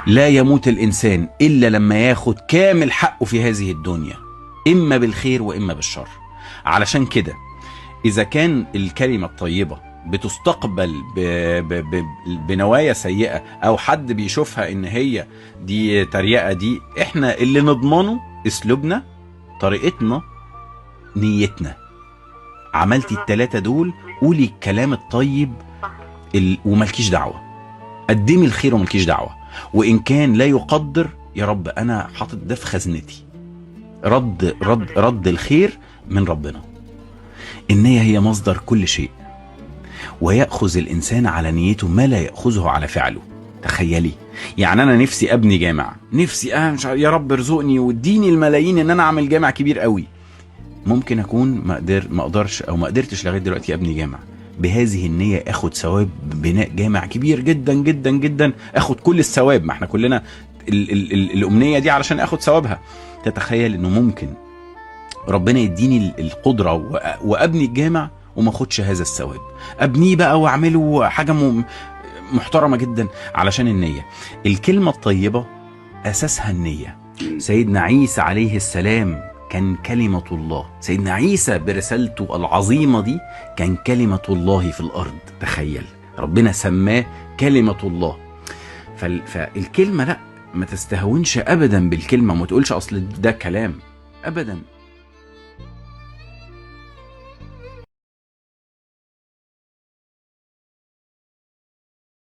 لا يموت الإنسان إلا لما ياخد كامل حقه في هذه الدنيا، إما بالخير وإما بالشر. علشان كده إذا كان الكلمة الطيبة بتستقبل بنوايا سيئة، أو حد بيشوفها إن هي دي تريقة، دي إحنا اللي نضمنه أسلوبنا، طريقتنا، نيتنا. عملتي التلاتة دول، قولي الكلام الطيب وملكيش دعوة، قدمي الخير وملكيش دعوة. وإن كان لا يقدر، يا رب أنا حاطط ده في خزنتي، رد رد رد الخير من ربنا. النية هي مصدر كل شيء، ويأخذ الإنسان على نيته ما لا يأخذه على فعله. تخيلي، يعني أنا نفسي أبني جامع، نفسي مش يا رب ارزقني واديني الملايين إن أنا أعمل جامع كبير قوي. ممكن أكون ما أقدرش أو ما قدرتش لغاية دلوقتي أبني جامع. بهذه النية أخد ثواب بناء جامع كبير جدا جدا جدا، أخد كل الثواب. ما احنا كلنا ال ال ال الأمنية دي علشان أخد ثوابها. تتخيل إنه ممكن ربنا يديني القدرة وأبني الجامع وما أخدش هذا الثواب، أبنيه بقى وأعمله حاجة محترمة جدا علشان النية. الكلمة الطيبة أساسها النية. سيدنا عيسى عليه السلام كان كلمة الله. سيدنا عيسى برسالته العظيمة دي كان كلمة الله في الأرض. تخيل ربنا سماه كلمة الله. فالكلمة لا، ما تستهونش أبدا بالكلمة، وما تقولش أصل ده كلام أبدا.